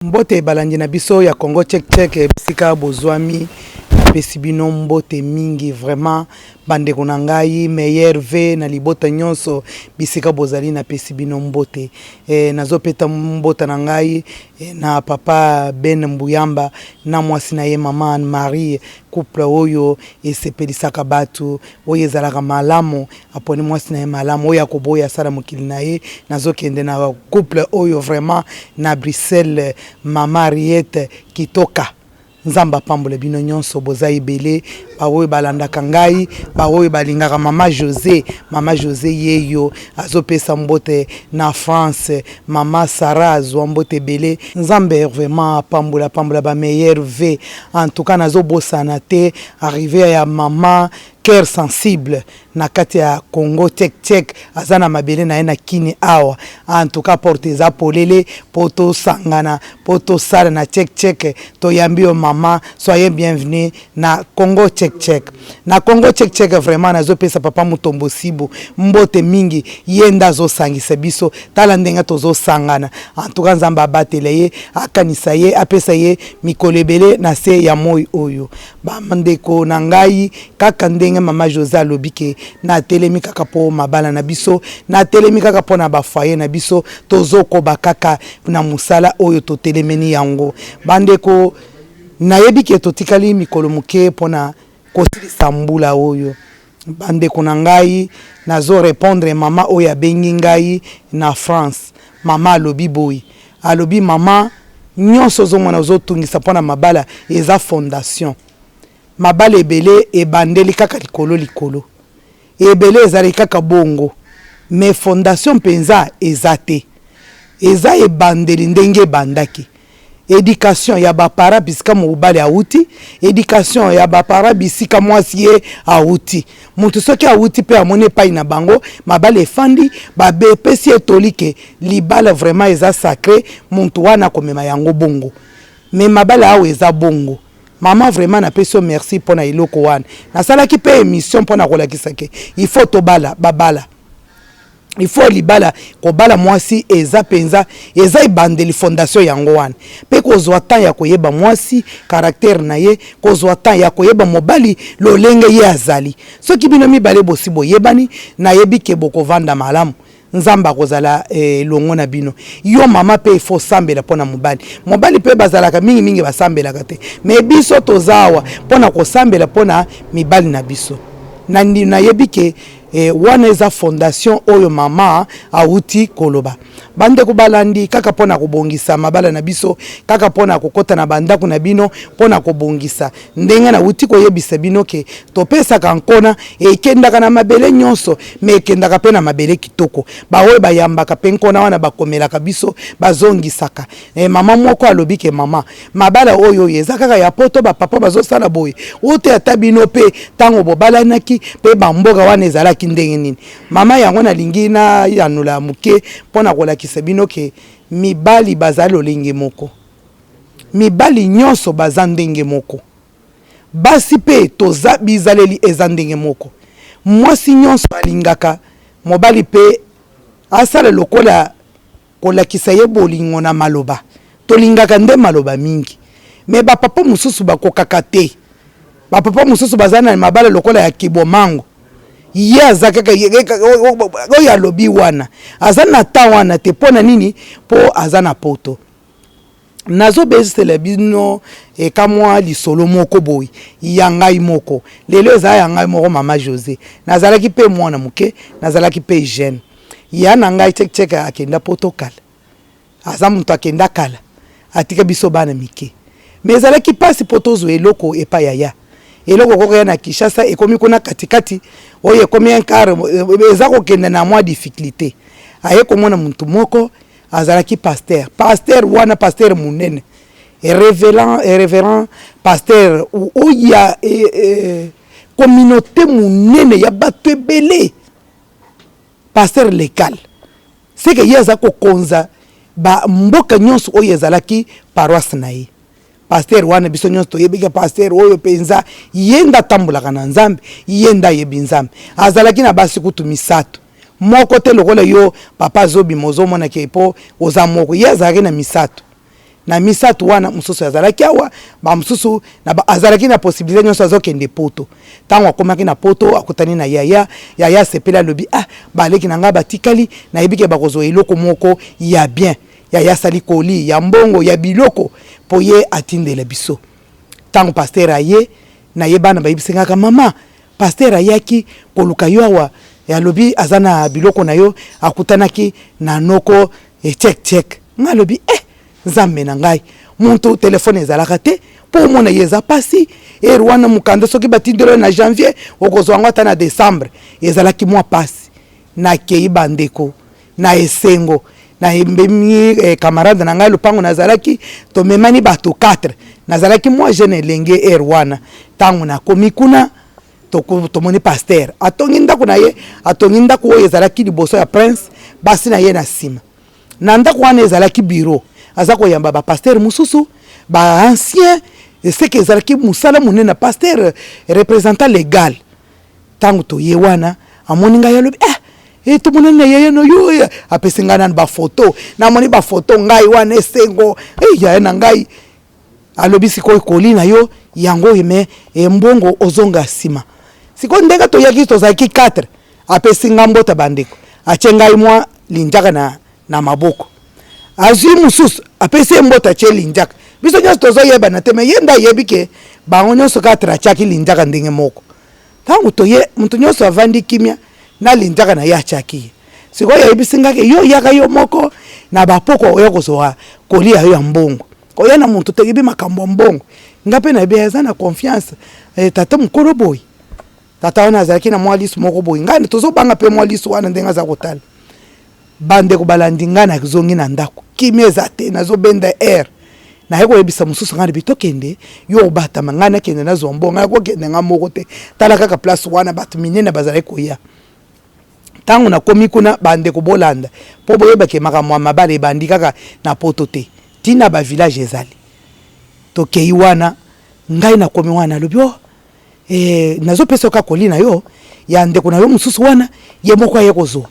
Mbote balandi na biso ya Congo Check Check bisika bozwami, napesi bino mbote mingi vraiment bandeko na ngai meilleur v na libota nyonso bisika bozali, napesi bino mbote. E, nazopeta mbota na ngai e, na papa Ben Mbuyamba na mwasi na ye mama Anne Marie, couple oyo esepelisaka bato, oyo ezalaka malamu. Aponi mwasi na ye malamu, oyo akoboya asala mokili na ye. Nazokende na couple oyo vraiment na Bruxelles, mama Henriette Kitoka. Nzambe apambola bino nyonso, boza ebele baoyo balandaka ngai, baoyo balingaka mama José. Mama José yeyo azopesa mbote na France, mama Sarah azwa mbote ebele. Nzambe vraiment apambola, apambola ba meilleur v. En tout cas nazobosana te arrivée ya mama Cœur sensible na kati ya Congo tchek tchek aza na mabele na ye na kini awa en tout cas porte eza polele po tosangana po tosala na tchek tchek toyambi yo maman soyez bienvenue na Congo tchek tchek na Congo tchek tchek vraiment nazo pesa papa Mutombo Sibu mbote mingi ye nde azosangisa biso tala ndenge tozosangana en tout cas Nzambe abatela ye akanisa ye apesa ye mikolo ebele na se ya moi oyo Ba ndeko na ngai, kaka ndenge mama Jose alobi ke natelemi kaka po mabala na biso, natelemi kaka po na ba foyer na biso, tozokoba kaka na mosala oyo totelemeni yango. Ba ndeko, nayebi ke totikali mikolo moke pona kosilisa mbula oyo. Ba ndeko na ngai, nazo repondre mama oyo abengi ngai na France. Mama alobi boye, alobi mama nionso ozomona ozotungisa pona mabala eza fondation. Mabala ebele ebandeli kaka likolo likolo. Ebele ezalaki kaka bongo mais fondation penza eza te. Eza ebandeli ndenge ebandaki. Education ya ba parents bisika mobali awuti, education ya ba parents bisika mwasi ye awuti. Mutu soki awuti pe amoni epai na bango mabala efandi, ba pesi ye toli ke libala vraiment eza sacre, mutu wana akomema yango bongo. Mais mabala awa eza bongo. Maman vraiment napesi yo merci pona eloko wana. Nasalaki pe emission pona kolakisa ke il faut tobala babala. Il faut libala, kobala mwasi eza penza eza ebandeli fondation yango wana pe kozwa temps ya koyeba mwasi caractère na ye, kozwa temps ya koyeba mobali lolenge ye azali. Soki bino mibale bosi boyebani nayebi ke bokovanda malamu Nzambe akozala elongo na bino. Yo mama pe il faut osambela pona mobali. Mobali pe bazalaka mingi mingi basambelaka te mais biso toza awa pona kosambela pona mibali na biso. Nayebi ke Eh, wana eza fondation oyo mama awuti koloba. Bandeko balandi, kaka mpo na kobongisa mabala na biso, kaka mpo na kokota na bandako na bino mpo na kobongisa. Ndenge nawuti koyebisa bino ke topesaka nkona, ekendaka na mabele nyonso, mais ekendaka mpe na mabele kitoko. Baoyo bayambaka mpe nkona wana bakomelaka biso, bazongisaka. Eh, mama moko alobi ke mama, mabala oyo oyo eza kaka ya poto, ba papa bazosala boye ote, ata bino pe tango bobalanaki pe ba mboka wana ezalaki ndenge nini? Mama, yango nalingi nayanola moke mpo na kolakisa bino ke mibali baza lolenge moko, mibali nyonso baza ndenge moko, basi pe toza bizaleli eza ndenge moko. Mwasi nyonso alingaka mobali pe asala lokola Kolakisa ye bolingo na maloba. Tolingaka nde maloba mingi. Mais ba papa mosusu bakokaka te. Ba papa mosusu baza na mabala lokola ya kibomango. Ye aza kaka oyo alobi wana. Aza na temps wana te. Mpo na nini? Mpo aza na poto. Nazo besela bino eka mwa lisolo moko boye ya ngai moko. Lelo eza ya ngai moko mama Jose. Nazalaki pe mwana moke, nazalaki pe jeune. Ya na ngai tchek tchek akenda poto kala. Aza moto akenda kala. Atika biso bana mike. Mais ezalaki pasi po tozwa eloko epai ya ya. Eloko koko ya na Kinshasa ekomi kuna katikati, oyo ekomi un quart, eza kokende na mwa difficulté. Aye komona moto moko azalaki pasteur. Pasteur wana pasteur munene. Reverend, reverend pasteur oyo ya communauté munene ya bato ebele. Pasteur legal. C'est que ye aza kokonza ba mboka nyonso oyo ezalaki paroisse na ye. Pasteur wana biso nyonso toyebi ke pasteur oyo penza ye nde atambolaka na Nzambe, ye nde ayebi Nzambe. Azalaki na basi kutu misato. Moko te lokola yo papa azobima ozomona ke po oza moko. Ye azalaki na misato. Na misato wana, mosusu azalaki awa, bamosusu azalaki na possibilité nyonso azokende Poto. Ntango akomaki na Poto, akutani na yaya. Yaya asepeli, alobi: "Ah, baleki na ngai batikali, nayebi ke bakozwa eloko moko ya bien." Yaya asali colis ya mbongo, ya biloko, mpo ye atindela biso. Ntango pasteur aye na ye, bana bayebisi ngaka: "Mama, pasteur ayaki koluka yo awa, alobi aza na biloko na yo, akutanaki na noko echek chek." Ngai alobi: "Eh, Nzambe na ngai!" Muntu telefone ezalaka te mpo omona ye, eza pasi. Ere wana mokanda, soki batindeli na janvier, okozwa yango ata na décembre. Ezalaki mwa pasi. Nakei, bandeko, na esengo, nayembemi camarade na ngai lopango nazalaki, tomemani bato 4. Nazalaki mwa jeune, elenge ere wana. Ntango nakomi kuna, tomoni pasteur atongi ndako na ye, atongi ndako oyo ezalaki liboso ya Prince, basi na ye na nsima. Na ndako wana ezalaki bureau, aza koyamba bapasteur mosusu, baancien. Eseke ezalaki mosala monene na pasteur représentant légal. Ntango toye wana, amoni ngai, alobi: "Eh, e, tomonani na yeye no yo." Apesi ngai nani bafoto, namoni bafoto ngai wana, esengo. E, yaya na ngai alobi: "Sikoyo colis na yo yango oyo, me embongo ozonga nsima." Sikoyo ndenge toyaki, tozalaki 4. Apesi nga mbota, bandeko, atie ngai mwa linjaka na maboko. Azwi mosusu, apesi ye mbota, atie linjaka. Biso nyonso tozoyebana te, me ye nde ayebi ke bango nyonso 4 atiaki linjaka ndenge moko. Ntango toye, moto nyonso avandi kimia na linjaka na ye atiaki ye. Sikoyo ayebisi ngaki: "Yo yaka yo moko na bapoko, oya kozwa colis ya yo ya mbongo, koya na moto toyebi makambo ya mbongo." Nga mpe nayebi aza na confiance. Tata mokolo boye, tata wana azalaki na mwa lisu moko boye, ngai tozobanga mpe mwa lisu wana ndenge aza kotala. Bandeko balandi ngai, nazongi na ndako, kimia eza te, nazobenda air. Naye koyebisa mosusu ngai nabi: "Tokende, yo obatama, ngai nakende nazwa mbongo, ngai kokende ngai moko te." Tala kaka place wana, bato minene bazalaki koya. Ntango nakomi kuna, bandeko bolanda mpo boyebake makambo ya mabala ebandi kaka na Poto te, ntina bavillage ezali. Tokei wana, ngai nakomi wana, alobi: "O, nazopesa kaka colis na yo ya ndeko na yo mosusu wana, ye moko aye kozwa."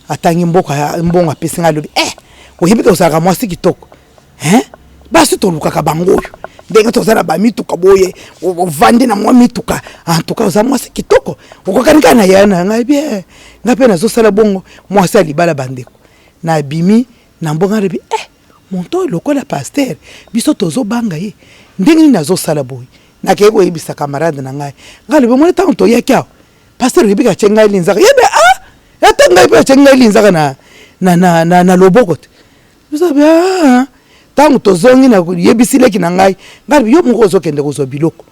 Atangi mboka, mbongo apesi ngai, alobi: "Eh, oyebi ke ozalaka mwasi kitoko, hein? Basi tolukaka bango oyo ndenge toza na bamituka boye, ovandi na mwa mituka. En tout cas oza mwasi kitoko, okokani kaka na yaya na ngai bien." Ngai mpe nazosala bongo mwasi ya libala. Bandeko, nabimi na mbongo, alobi: "Eh, moto oyo lokola pasteur, biso tozobanga ye, ndenge nini azosala boye?" Nakei koyebisa camarade na ngai. Ngai alobi: "Omoni, ntango toyaki awa, pasteur oyebi atie ngai linzaka." Yebe: "Ah, ata ngai mpe atie ngai linzaka na loboko te." Biso alobi: "Ah." Ntango tozongi, nayebisi leki na ngai. Ngai alobi: "Yo moko ozokende kozwa biloko,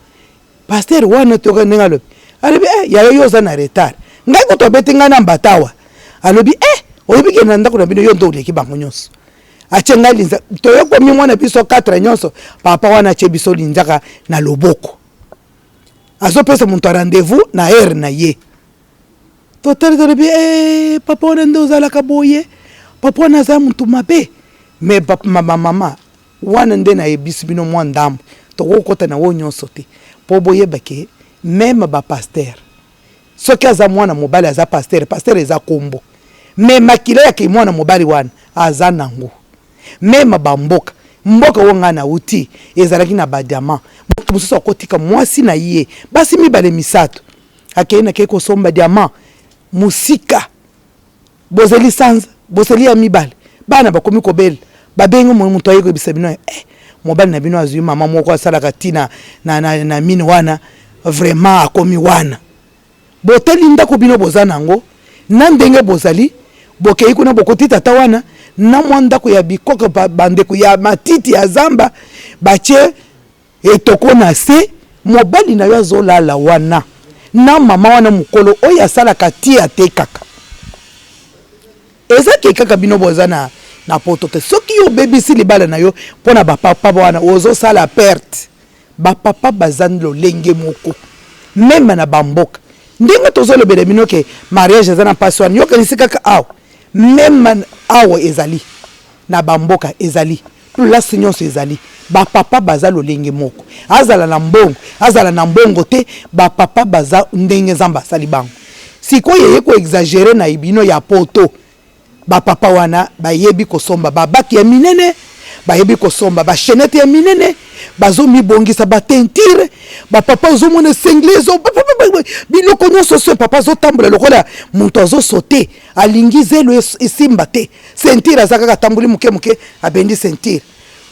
pasteur wana toka ndenge alobi." Alobi: "Eh, yaya, yo oza na retard." Ngai kutu abeti ngai na mbata awa. Alobi: "Eh, oyebi ke na ndako na bino, yo nde oleki bango nyonso." Atie ngai linzaka. Toyokomi mwana biso 4 nyonso, papa wana atie biso linzaka na loboko, azopesa moto ya rendez-vous na heure na ye. Totali, tolobi: "Eh, papa wana nde ozalaka boye, papa wana aza motu mabe." Me mama wana nde nayebisi bino mwa ndambo, tokokota na wo nyonso te, mpo boyeba ke même bapasteur, soki aza mwana mobali aza pasteur, pasteur eza kombo, me makila yake mwana mobali wana aza nango. Même bamboka, mboka oyo ngai nauti ezalaki na badiamant. Moto mosusu akotika mwasi na ye, basi mibale, misato, akei nakei kosomba diamant mosika. Bozeli sanza, bozeli ya mibale, bana bakomi kobela, babengi moto aye koyebisa bino: "Eh, mobali na bino azwi mama moko asalaka ntina na mine wana, vraiment akomi wana." Botali ndako bino boza nango na ndenge bozali, bokei kuna, bokoti tata wana na mwa ndako ya bikoko, bandeko, ya matiti ya zamba, batie etoko na se. Mobali na yo azolala wana na mama wana mokolo oyo asalaka ti atekaka. Eza ke kaka bino boza na Poto te. Soki yo obebisi libala na yo mpo na bapapa wana, ozosala perte. Bapapa baza lolenge moko même na bamboka. Ndenge tozolobela bino ke mariage eza na mpasi wana, yokanisi kaka awa? Même awa ezali, na bamboka ezali, place nyonso ezali. Bapapa baza lolenge moko, azala na mbongo, azala na mbongo te, bapapa baza ndenge Nzambe asali bango. Sikoyo eye koexagérer na bino ya Poto, bapapa wana bayebi kosomba babaki ya minene, Bayebi kosomba ba chaînette ya minene, bazomibongisa, ba teinture. Bapapa, ozomona singlet, ezo biloko nyonso. So papa azotambola lokola moto azosote, alingi zelo esimba te. Ceinture aza kaka, atamboli moke moke, abendi ceinture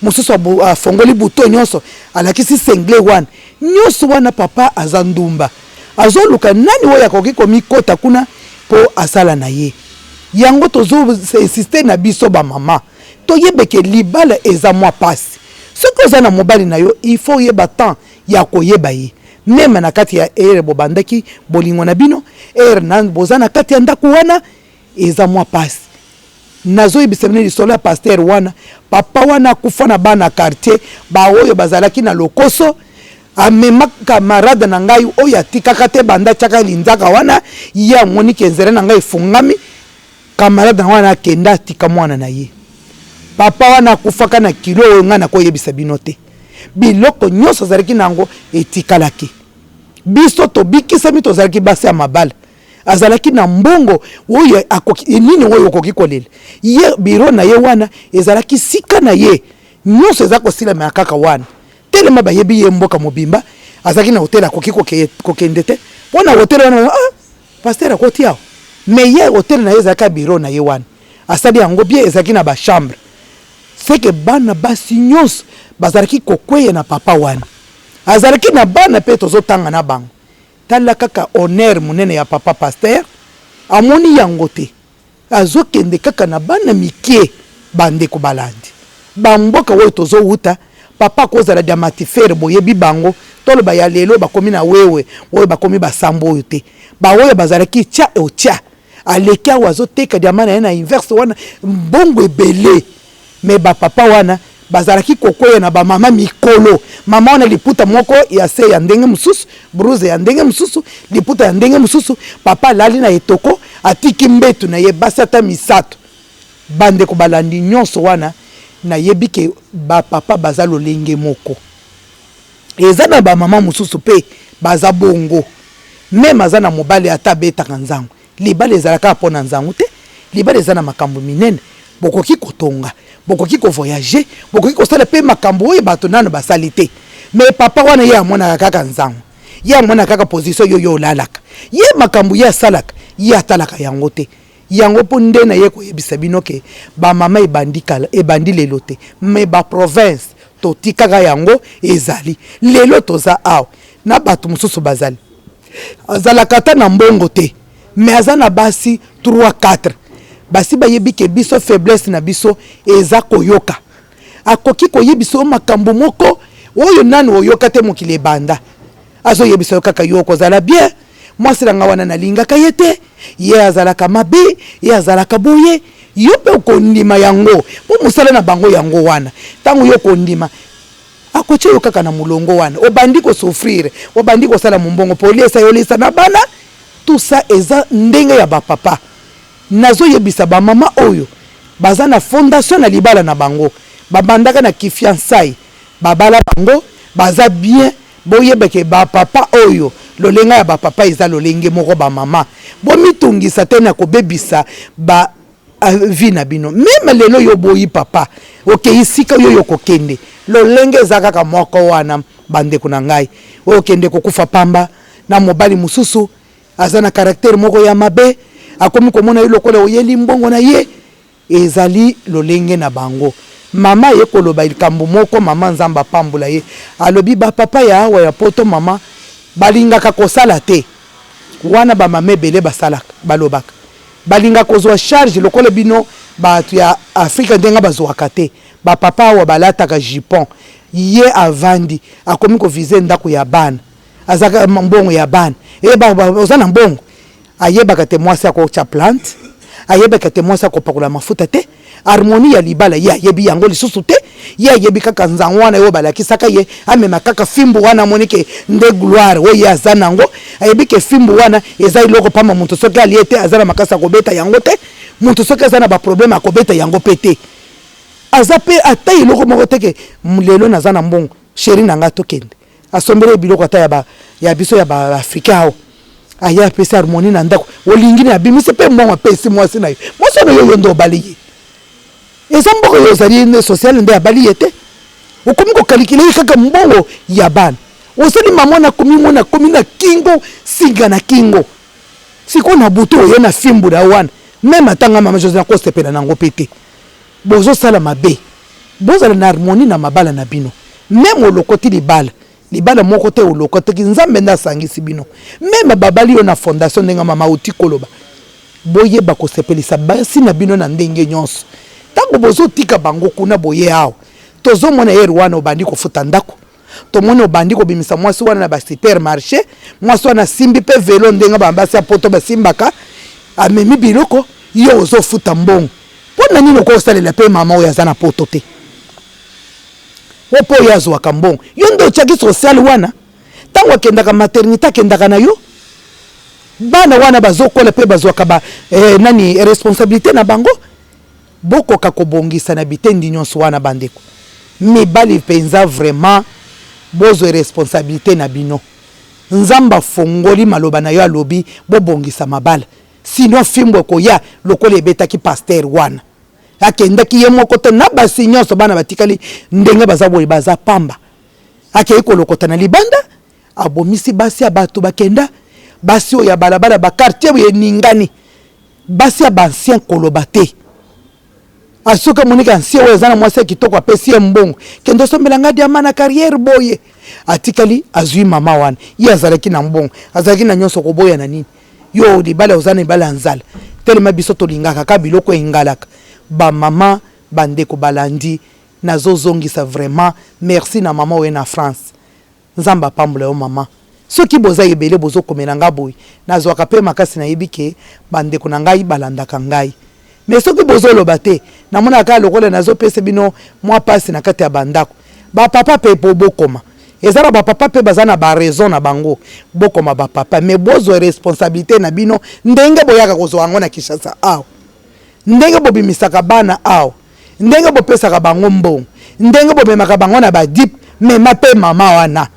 mosusu, afongoli bouton nyonso, alakisi singlet wana nyonso wana. Papa aza ndumba, azoluka nani oyo akoki komikota kuna mpo asala na ye yango. Tozo insister na biso bamama, toyebeke libala eza mwa pasi. Soki oza na mobali na yo, il faut oyeba temps ya koyeba ye. Même na kati ya ere bobandaki bolingo na bino, ere na boza na kati ya ndako wana, eza mwa pasi. Nazoyebisa bino lisolo ya pasteur wana. Papa wana akufa na bana quartier baoyo bazalaki na lokoso. Amema camarade na ngai oyo atikaka te, banda tiaka linzaka wana. Ye amoniki nzela na ngai efungami. Camarade na wana akenda, atika mwana na ye. Papa wana akufaka na kilo oyo ngai nakoyebisa bino te. Biloko nyonso azalaki na yango etikalaki. Biso tobikisami, tozalaki basi ya mabala. Azalaki na mbongo oyo akoki nini oyo okoki kolela ye. Bureau na ye wana ezalaki sika na ye nyonso eza kosilama kaka wana. Telema, bayebi ye mboka mobimba. Azalaki na hotel, akoki kokende te mpo na hotel wana. Ah, pasteur akoti awa. Mais ye, hotel na ye ezalaki bureau na ye wana, asali yango bien, ezalaki na ba chambre seke. Bana basi nyonso bazalaki kokweya na papa wana. Azalaki na bana mpe tozotanga na bango. Tala kaka honneur monene ya papa pasteur, amoni yango te, azokende kaka na bana mike. Bandeko balandi, bamboka oyo tozowuta, papa akozala diamantifere, boyebi bango. Toloba ya lelo bakomi na wewe oyo bakomi basambo oyo te, baoyo bazalaki tia otia. Aleki awa, azoteka diamant na ye na inverse wana, mbongo ebele. Mais bapapa wana bazalaki kokweya na bamama mikolo. Mama wana, liputa moko ya se ya ndenge mosusu, blouse ya ndenge mosusu, liputa ya ndenge mosusu. Papa alali na etoko, atiki mbetu na ye, basi ata misato. Bandeko balandi, nyonso wana nayebi ke bapapa baza lolenge moko. Eza na bamama mosusu mpe baza bongo. Même aza na mobali, ata abetaka nzango, libala ezalaka mpo na nzango te. Libala eza na makambo minene. Bokoki kotonga, bokoki ko voyager, bokoki kosala mpe makambo oyo bato nano basali te. Mais papa wana, ye amonaka kaka nzango, ye amonaka kaka position yo yo olalaka. Ye makambo ye asalaka, ye atalaka yango te. Yango mpo nde na ye koyebisa bino ke bamama, ebandi kala, ebandi lelo te. Mais ba province totikaka yango, ezali lelo toza awa na bato mosusu bazali, azalaka ata na mbongo te, mais aza na basi 3, 4. Basi bayebi ke biso, faiblesse na biso eza koyoka. Akoki koyebisa yo makambo moko oyo nanu oyoka te mokili ebanda. Azoyebisa yo kaka: yo okozala bien, mwasi na nga wana nalingaka ye te, ye azalaka mabe, ye azalaka boye. Yo mpe okondima yango mpo mosala na bango yango wana. Ntango yo okondima, akotia yo kaka na molongo wana. Obandi ko souffrir, obandi kosala mombongo mpo oliesa yo, oliesa na bana. Tout ça eza ndenge ya bapapa. Nazoyebisa bamama oyo baza na fondation na libala na bango, babandaka na ki fiançailles, babala bango, baza bien, boyebake bapapa oyo, lolenga ya bapapa eza lolenge moko. Bamama, bomitungisa te na kobebisa ba vie na bino. Même lelo yo boyi papa, okei sika oyo yo kokende, lolenge eza kaka moko wana. Bandeko na ngai, oyo okende kokufa pamba na mobali mosusu aza na caractère moko ya mabe, akomi komona ye lokola oyeli mbongo na ye. Ezali lolenge na bango. Mama aye koloba likambo moko. Mama, Nzambe apambola ye, alobi bapapa ya awa ya poto, mama, balingaka kosala te. Wana bamama ebele basalaka, balobaka balingaka kozwa charge lokola bino bato ya Afrika ndenge bazwaka te. Bapapa awa balataka jupon. Ye avandi, akomi ko viser ndako ya bana, azaka mbongo ya bana. Oza na mbongo, ayebaka te mwasi akotya plante, ayebaka te mwasi akopakola mafuta te. Harmonie ya libala, ye ayebi yango lisusu te. Ye ayebi kaka nzango wana oyo balakisaka ye, amema kaka fimbu wana, amoni ke nde gloire oyo ye aza nango. Ayebi ke fimbu wana eza eloko pamba. Moto soki alie te, aza na makasi akobeta yango te. Moto soki aza na ba problème, akobeta yango mpe te. Aza mpe ata eloko moko te ke lelo naza na mbongo, chéri na nga, tokende. Asombeli ye biloko ata ya biso ya ba africain awa. Aye, apesi harmonie na ndako. Olingi na abimisi mpe mbongo, apesi mwasi na yo. Mwasi wana, yo yo nde obali ye. Eza mbongo yo ozali nde social nde abali ye te. Okomi kokalikile ye kaka mbongo ya bana. Osali mama na komi mona komi na kingo singa na kingo. Sikoyo na butu oye na fimbu na wana meme ata nga mama Jose nakosepela nango mpe te. Bozosala mabe. Bozala na harmonie na mabala na bino. Meme olokoti libala, libala moko te olokotaki Nzambe nde asangisi bino. Meme babali yo na fondation ndenge mama auti koloba. Boyeba kosepelisa basi na bino na ndenge nyonso. Tango bozotika bango kuna boye awa, tozomona heure wana obandi kofuta ndako. Tomoni obandi kobimisa mwasi wana na ba supermarche, mwasi wana asimbi pe velo ndenge ba basi ya poto basimbaka, amemi biloko, yo ozofuta mbongo. Mpo na nini okosalela pe mama oyo aza na poto te? O mpo oyo azwaka mbongo, yo nde otiaki social wana? Tango akendaka maternite akendaka na yo? Bana wana bazokola pe bazwaka ba eh, nani responsabilite na bango? Bokoka kobongisa na bitendi nionso wana bandeko mibali penza vraiment bozwe responsabilite na bino nzambe afongoli maloba nayo alobi bobongisa mabala sinon fimbu ekoya lokola ebetaki pasteur wana akendaki ye moko te na basi nionso bana batikali ndenge baza boye baza pamba akeyi kolokota na libanda abomisi basi ya batu bakenda basi oyo ya balabala ba quartier eningani Basi ya ba ancien koloba te. Soki amoni ke ancien oyo aza na mwasi ya kitoko apesi ye mbongo, kende osombela nga diamant na carrière boye. Atikali azui mama wana, ye azalaki na mbongo, azalaki na nionso okoboya na nini? Yo libala oza na libala ya nzala. Telema biso tolingaka kaka biloko engalaka. Ba mama ba ndeko balandi nazo zongisa vraiment merci na mama oye na France. Nzambe apambola yo maman. Soki boza ebele bozo komela nga boye nazuaka pe makasi nayebi ke ba ndeko na ngai balandaka ngai mais soki bozo loba te namonaka kaka lokola nazo pesa bino mua pasi na kati ya ba ndaku. Ba papa pe po bokoma eza na ba papa pe baza na ba raison na bango bokoma ba papa mais bozua responsabilite na bino ndenge boyaka kozua yango na Kinshasa awa ndenge bobimisaka bana awa ndenge bopesaka bango mbongo ndenge bomemaka bango na ba dip mema pe mama wana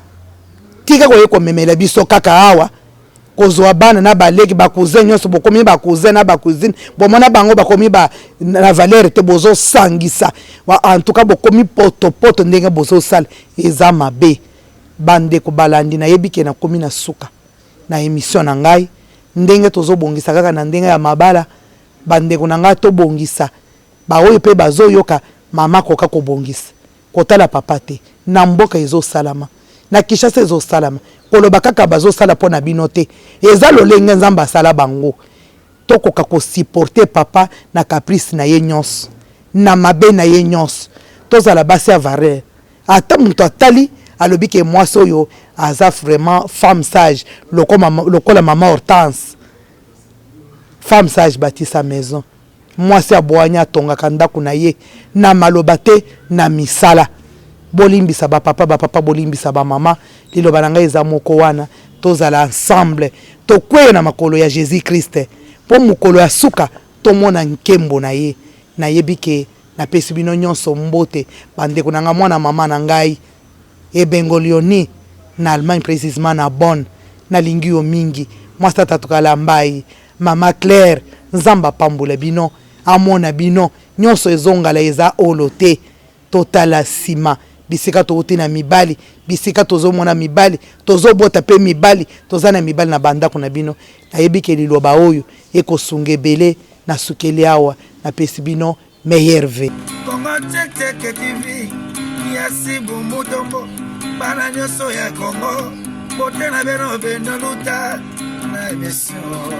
tika koye komemela biso kaka awa kozwa bana na baleki ba cousin nyonso bokomi ba cousin na ba cousine bomona bango bakomi ba na valeur te bozosangisa en tout cas bokomi potopoto ndenge bozosala eza mabe bandeko balandi nayebi ke nakomi na suka na emission na ngai ndenge tozobongisa kaka na ndenge ya mabala bandeko na ngai tobongisa Ba oyo pe bazo yoka mama akoka kobongisa kotala papa te na mboka ezo salama na Kinshasa ezo salama koloba kaka bazo sala pona bino te eza lolenge nzambe asala bango tokoka ko supporter papa na caprice na ye nionso na mabe na ye nionso tozala basi ya valeur ata mutu atali alobi ke mwasi oyo aza vraiment femme sage lokola mama Hortense femme sage bâtit sa maison. Mwasi ya bwanya atongaka ndako na ye na maloba te, na misala. Bolimbisa ba papa, ba papa bolimbisa ba mama. Liloba na ngai eza moko wana, tozala ensemble, tokweya na makolo ya Jesus Christ po mokolo ya suka tomona nkembo na ye. Nayebi ke napesi bino nionso mbote ba ndeko na ngai, mwana mama na ngai Ebengo Leonie na Allemagne precisement na Bonn, nalingi yo mingi. Mwasi tata Tukalambayi. Mama Claire nzambe apambola bino amona bino nionso ezongala eza olo te totala sima bisika towuti na mibali bisika tozo mona mibali tozo bota pe mibali toza na mibali na ba ndaku na bino nayebi ke liloba oyo eko sunga ebele na sukeli awa na pesi bino meilleur vœux. Congo Check Check TV ya Sibu Mutombo bana nyonso ya Congo bote na bino bino luta na emission.